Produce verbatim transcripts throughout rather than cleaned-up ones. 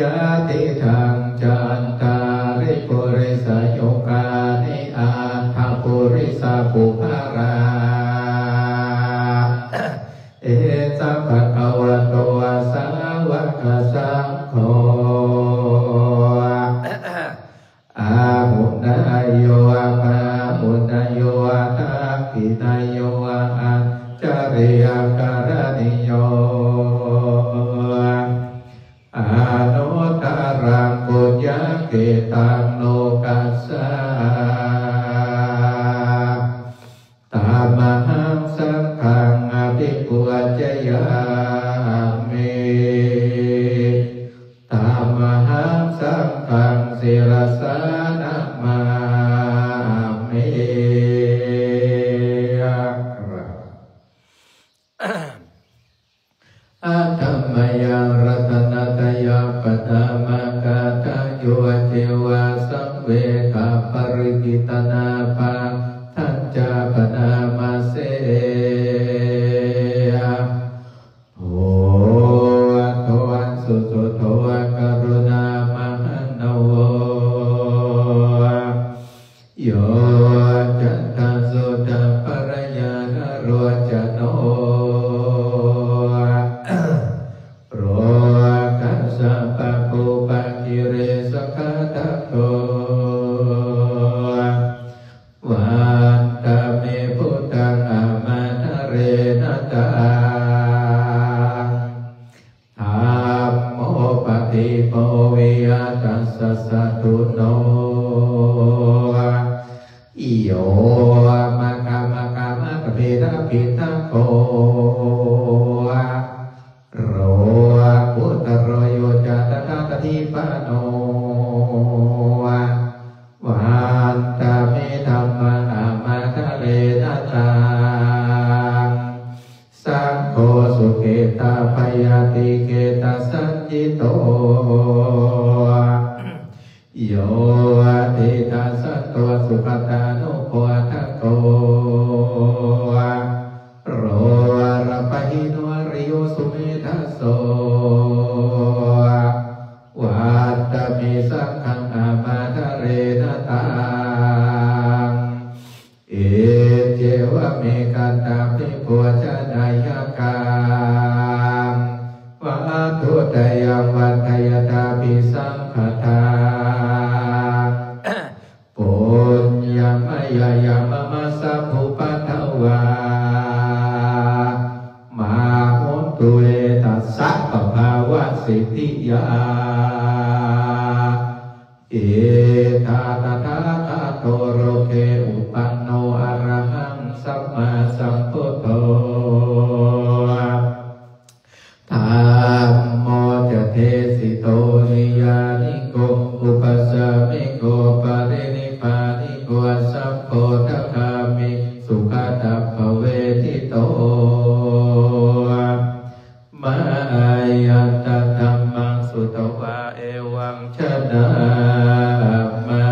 Yadidaṃ cattāri purisayugāni aṭṭha purisapuggalā, esa bhagavato sāvakasaṅgho, āhuneyyo pāhuneyyo dakkhiṇeyyo añjalikaraṇīyo, anuttaraṃ puññakkhettaṃ lokassā. Tamahaṃ saṅghaṃ abhipūjayāmi. Tamahaṃ saṅghaṃ sirasā namāmi. Aṭṭhamyaṃ ratanattayappaṇāmakātayo ceva saṃvegaparikittanābādhañca paṇāma se. Buddho susuddho karuṇāmahaṇṇavo, yoccantasuddhapallayaṇalocano, lokassa pāpūpakilesaghātako, vandāmi buddhaṃ amādarena taṃ. Dhammo paṭibo viya tassa satthuno, yo maggamaggamatabhedabheddako, lokuttaro yo ca tathāgatipāṇo, vandāmi dhammaṃ amādarena taṃ. Saṅgho sukhetapaññatikettasaññito, yo diṭṭhasanto sugatānubodhako, lokapahīno ariyo sumedhaso, vandāmi saṅghaṃ amādarena taṃ. Iccevamekantabhipūjanayakkhaṃ, vatthuttayaṃ vandayatthābhisaṅkhataṃ, puññaṃ mayā yaṃ mama sabbupaddavā, mā hontu ve tassa pabhāvasiddhiyā. Idha tathāgato loke uppanno arahaṃ sammāsambuddho, dhammo ca desito niyyāniko upasāmiko parinibbāniko sabbodhagāmi sugatābhivedito. Mayantaṃ dhammaṃ sutvā evaṃ janāma,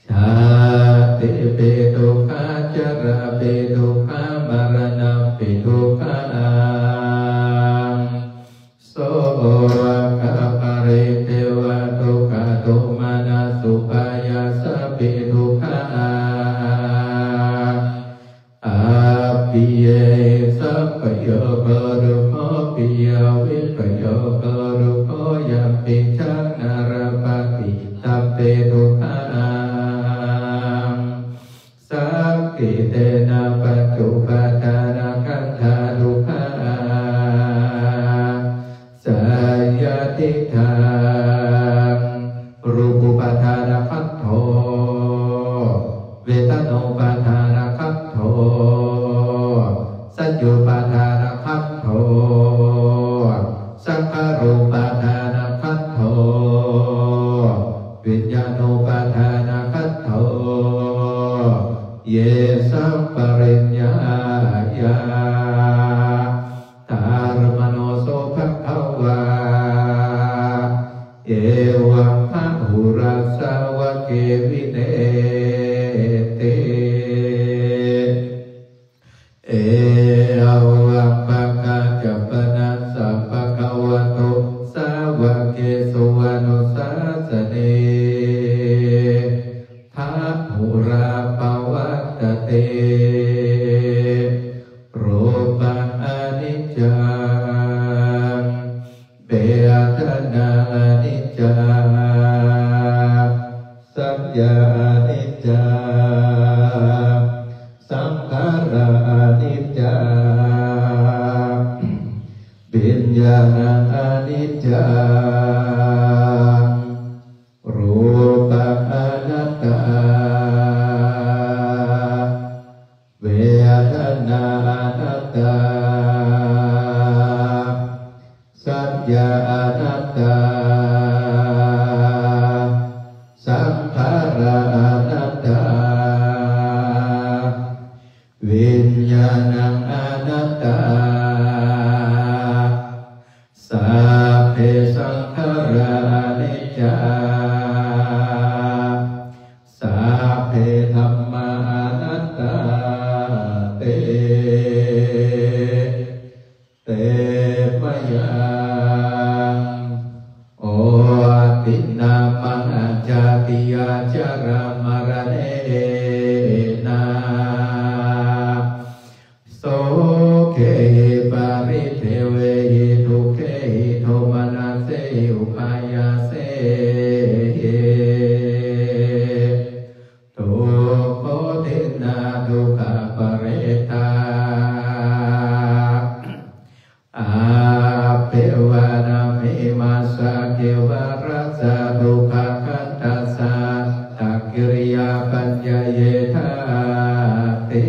jātipi dukkhā jarāpi dukkhā maraṇampi dukkhaṃ, sokaparidevadukkhadomanassupāyāsāpi dukkhaṃ, appiyehi sampayogo dukkho, piyehivippayogyo dukkho, yampicchaṃ na labhati tampi dukkhaṃ, saṅkhittena pañcupādānakkhandhā dukkhā. Seyyathīdaṃ, rūpūpādānakkhandho, vedanūpādānakkhandho, saññūpādānakkhandho, saṅkhārūpādānakkhandho, Vedanā aniccā, saññā aniccā, saṅkhārā aniccā, viññāṇaṃ aniccā, rūpaṃ anattā, vedanā anattā, saññā anattā, saṅkhārā anattā, viññāṇaṃ anattā, sabbe saṅkhārā aniccā, sabbe dhammā anattāti. Te mayaṃ otiṇṇāma ajātiyā jarāmaraṇena sokehi paridevehi dukkhehi domanassehi upāyāsehi dukkhotiṇṇā dukkhaparetā appeva na me massa kevalassa dukkhakkhandhassa antakiriyā paññāyethāti.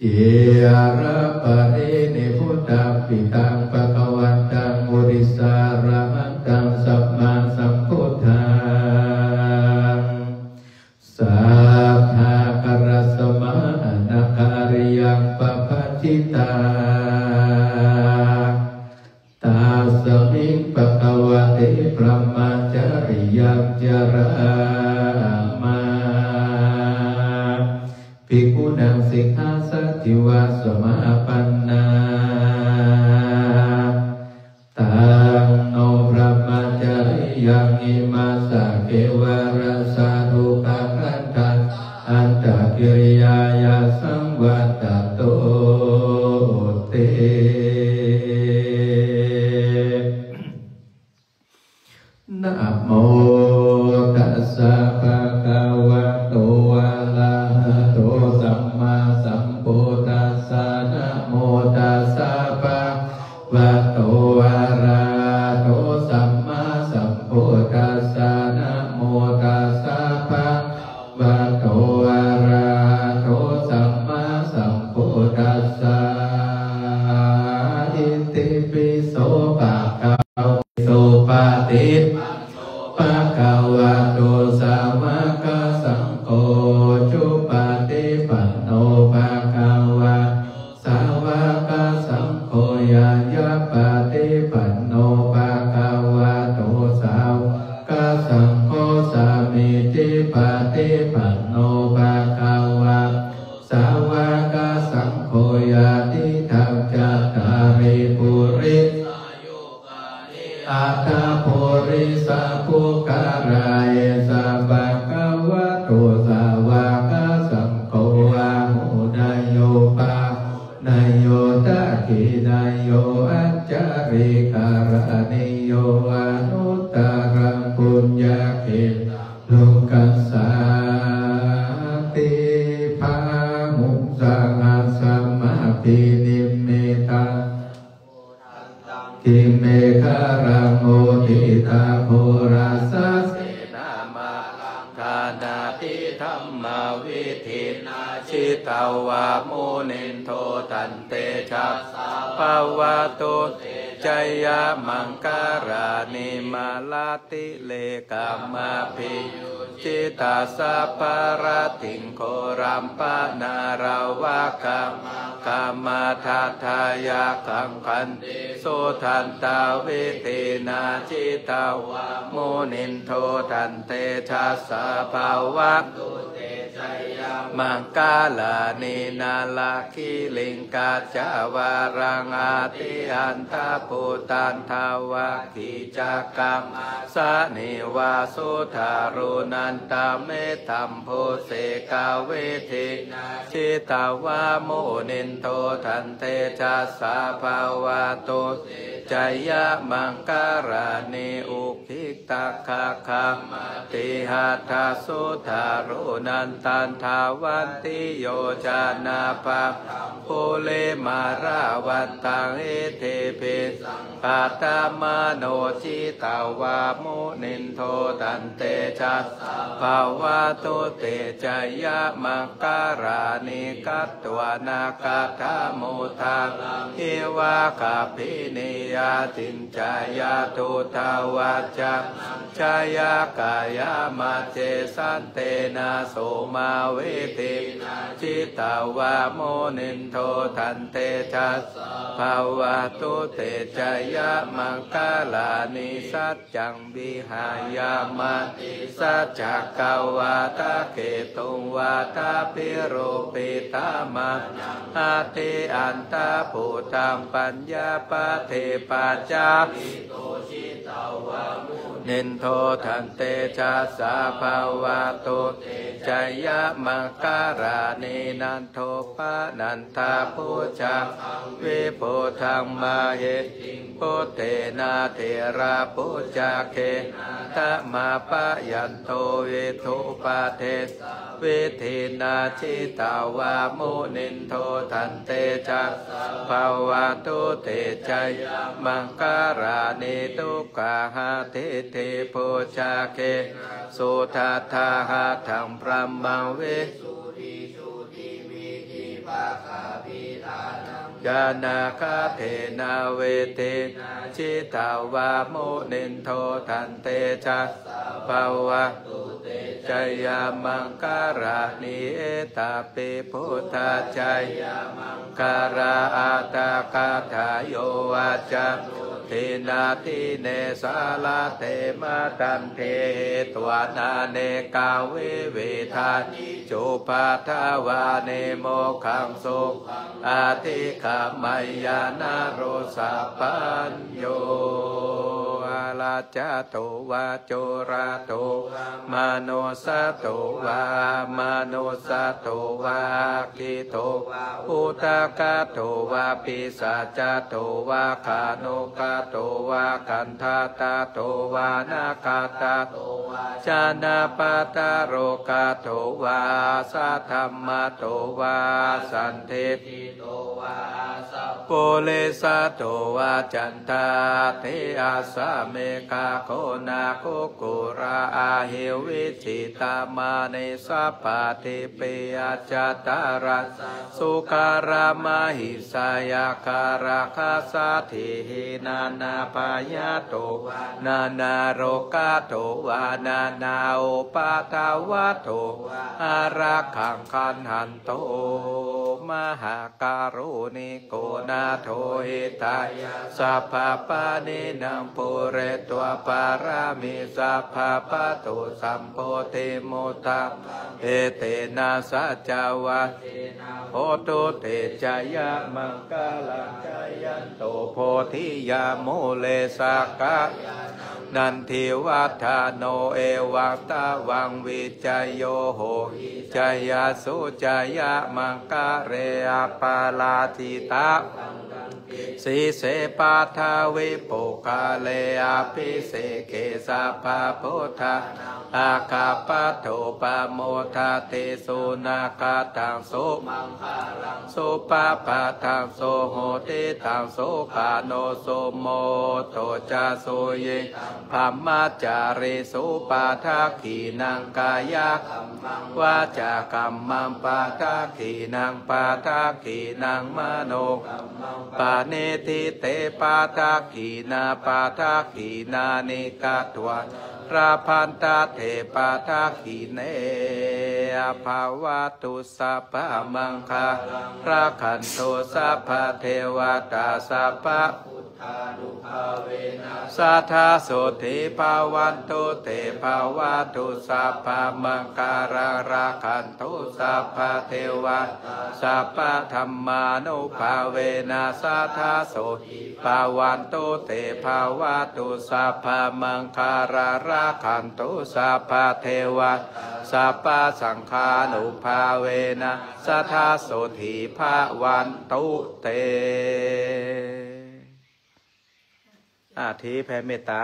Ciraparinibbutampi taṃ bhagavantaṃ odisarahantaṃ sammāsambuddhaṃ satthā kārasmā anākāriyaṃ pabbajitā. Tasmiṃ bhagavati brahmacariyaṃ carāma bhikkhūnaṃ sikkhāsājīvasamāpannā. Taṃ no brahmacariyaṃ imassa kevalassa dukkhakkhandhassa antakiriyāya saṃvattato te. Namo tassa bhagavato arahato sammāsambuddhassa. Namo tassa bhagavato arahato sammāsambuddhassa. Namo tassa bhagavato arahato sammāsambuddhassa. Itipi so bhagavato supati bhagavato sāvakasaṅgho, supaṭipanno bhagavato sāvakasaṅgho, ñāyapaṭipanno bhagavato sāvakasaṅgho, sāmīcipaṭipanno bhagavato sāvakasaṅgho, yadidaṃ cattāri puri aṭṭha purisapuggalā, esa bhagavato sāvakasaṅgho, āhuneyyo pāhuneyyo dakkhiṇeyyo añjalikaraṇīyo, anuttaraṃ puññakkhettaṃ lokassāti. Bāhuṃ sahassamabhinimmitasāvudhantaṃ, girimekhalaṃ uditaghorasasenamāraṃ, dānādidhammavidhinā jitavā munindo, tantejasā bhavatu te jayamaṅgalāni. Mārātirekamabhiyujjhitasabbarattiṃ, ghorampanāḷavakamakkhamathaddhayakkhaṃ, khantīsudantavidhinā jitavā munindo, tantejasā bhavatu te jayamaṅgalāni. Nāḷāgiriṃ gajavaraṃ atimattabhūtaṃ dāvaggicakkamasanīva sudāruṇantaṃ mettambusekavidhinā jitavā munindo taṃtejasā bhavatu te jayamaṅgalāni. Ukkhittakhaggamatihatthasudāruṇantaṃ dhāvantiyojanapathaṅgulimālavantaṃ iddhībhisaṅkhatamano jitavā munindo taṃtejasā bhavatu te jayamaṅgalāni. Katvāna kaṭṭhamudaraṃ iva gabbhinīyā ciñcāya duṭṭhavacanaṃ janakāyamajjhe santena somavidhinā jitavā munindo taṃtejasā bhavatu te jayamaṅgalāni. Saccaṃ vihāya matisaccakavādaketuṃ vādābhiropitamanaṃ atiandhabhūtaṃ paññāpadīpajalito jitavā munindo taṃtejasā bhavatu te jayamaṅgalāni. Nandopanandabhujagaṃ vibudhaṃ mahiddhiṃ puttena therabhujagena damāpayanto iddhūpadesa vidhinā jitavā munindo taṃtejasā bhavatu te jayamaṅgalāni. Duggāhadiṭṭhibhujagena sudaṭṭhahatthaṃ brahmaṃ visuddhijutimiddhibakābhidhānaṃ ñāṇāgadena vidhinā jitavā munindo taṃtejasā bhavatu te jayamaṅgalāni. Etāpi buddhajayamaṅgalaaṭṭhagāthā yo vācano dinadine sarate matandī hitvānanekavividhāni cupaddavāni mokkhaṃ sukhaṃ adhigameyya naro sapañño. Rājato vā corato vā manussato vā amanussato vā aggito vā udakato vā pisācato vā khāṇukato vā kaṇṭakato vā nakkhattato vā janapadarogato vā asaddhammato vā asandiṭṭhito vā asappurisato vā caṇḍahatthi-assa-miga-goṇa-kukkura-ahi-vicchika-maṇisappa-dīpi-accha-taraccha sūkara-mahīsāya-kārakkha-saddhihi nānābhayato vā nānārogato vā nānāupaddavato vā ārakkhaṃ gaṇhantu. Mahākāruṇiko nātho hitāya sabbapāṇinaṃ pūretvā pāramī sabbā patto sambodhimuttamaṃ etena saccavajjena hotu te jayamaṅgalaṃ. Jayanto bodhiyā mūle sakyānaṃ nandivaḍḍhano evaṃ tvaṃ vijayo hohi jayassu jayamaṅgale aparājitapallaṅke sīse paṭhavipokkhare abhiseke sabbabuddhānaṃ aggappatto pamodati. Sunakkhattaṃ sumaṅgalaṃ supabhātaṃ suhuṭṭhitaṃ sukhaṇo sumuhutto ca suyiṭṭhaṃ brahmacārisu. Padakkhiṇaṃ kāyakammaṃ vācākammaṃ padakkhiṇaṃ padakkhiṇaṃ manokammaṃ paṇidhī te padakkhiṇā padakkhiṇāni katvāna labhantatthe padakkhiṇe. bhavatu sabbamaṅgalaṃ, rakkhantu sabbadevatā, sabbabuddhānubhāvena sadā sotthī bhavantu te. Bhavatu sabbamaṅgalaṃ, rakkhantu sabbadevatā, sabbadhammānubhāvena sadā sotthī bhavantu te. Bhavatu sabbamaṅgalaṃ, rakkhantu sabbadevatā, sabbasaṅghānubhāvena sadā sotthī bhavantu te. อ่า ทีแผ่เมตตา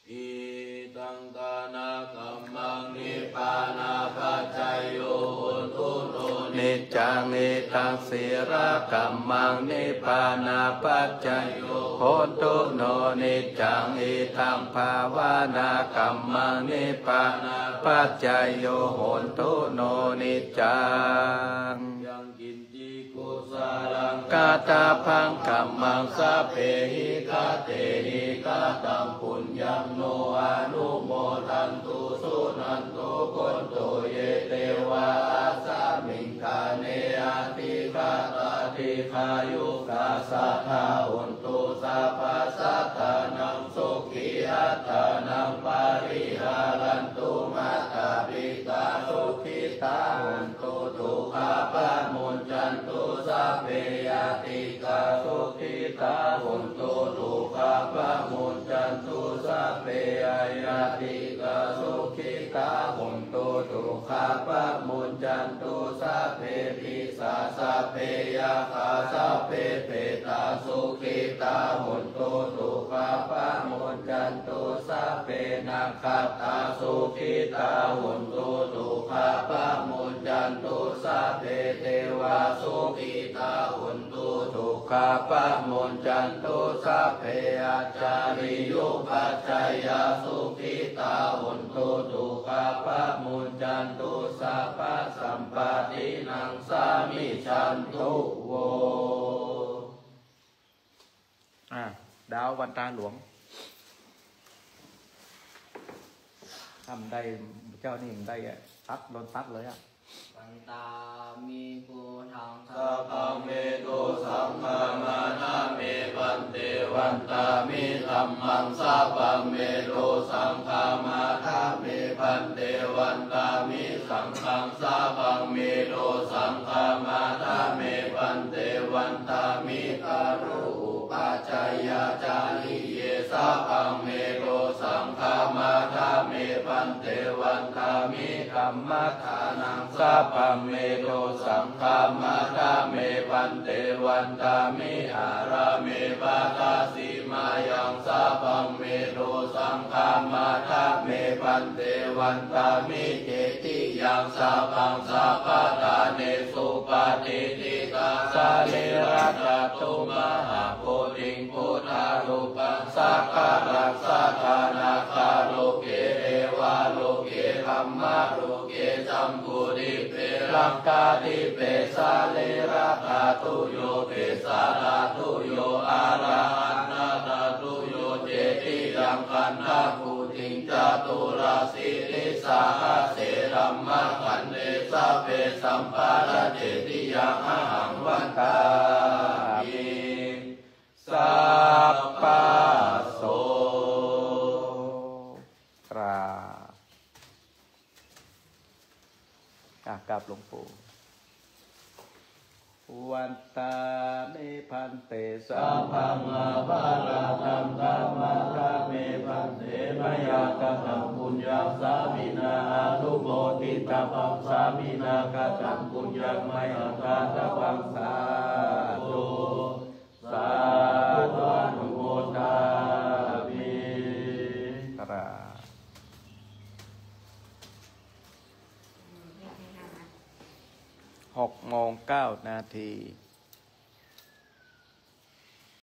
Idaṃ dānakammaṃ nibbānapaccayo hotu no niccaṃ. Idaṃ sīlakammaṃ nibbānapaccayo hotu no niccaṃ. Idaṃ bhāvanākammaṃ nibbānapaccayo hotu no niccaṃ. Yaṃ kiñci kusalaṃ kattabbaṃ kammaṃ sabbehi katehi kataṃ puññaṃ no anumodantu suṇantu bhonto ye devā asmiṃ ṭhāne adhigatā dīghāyukā sadā hontu sabbasattānaṃ sukhī attānaṃ pariharantu. Mātā pitā sukhitā hontu dukkhā pamuñcantu sabbe ñātikā sukhitā hontu dukkhā pamuñcantu sabbe aññātikā sukhitā hontu dukkhā pamuñcantu sabbe pisā sabbe yakkhā sabbe petā sukhitā hontu dukkhā pamuñcantu sabbe nakkhattā sukhitā hontu dukkhā pamuñcantu sabbe devā sukhitā hontu dukkhā pamuñcantu sabbe ācariyupajjhāyā sukhitā hontu dukkhā pamuñcantu sabbasampattīnaṃ samijjhantu vo. อ่า ดาววันตาหลวง ทำได้ เจ้านี่ได้อะ ตัด โดนตัดเลยอะ Vandāmi buddhaṃ sabbaṃ me dosaṃ khamatha me bhante. Vandāmi dhammaṃ sabbaṃ me dosaṃ khamatha me bhante. Vandāmi saṅghaṃ sabbaṃ me dosaṃ khamatha me bhante. Vandāmi guru upajjhāyācariye sabbaṃ me dosaṃ khamatha me bhante. Vandāmi kammaṭṭhānaṃ sabbaṃ me dosaṃ khamatha me bhante. Vandāmi ārāme baddhasī māyaṃ sabbaṃ me dosaṃ khamatha me bhante. Vandāmi cetiyaṃ sabbaṃ sabbaṭṭhānesu patiṭṭhitā sārīradhātu mahābodhiṃ buddharūpaṃ sakkāraṃ sadā nāgaloke devaloke brahmaloke jambudīpe laṅkādīpe sārīradhātuyo kesādhātuyo arahatadhātuyo cetiyaṃ gandhakuṭiṃ caturāsītisahassadhammakkhandhe sabbesaṃ paracetiyaṃ ahaṃ vandāmi sabbaso. กราบ อ่ะ กราบหลวงปู่ Vandāmi bhante sabbaṃ aparādhaṃ khamatha me bhante. Mayā kataṃ puññaṃ sāminā anumoditabbaṃ, sāminā kataṃ puññaṃ mayhaṃ dātabbaṃ, sādhu sādhu anumodāmi. กราบ หกโมงเก้านาที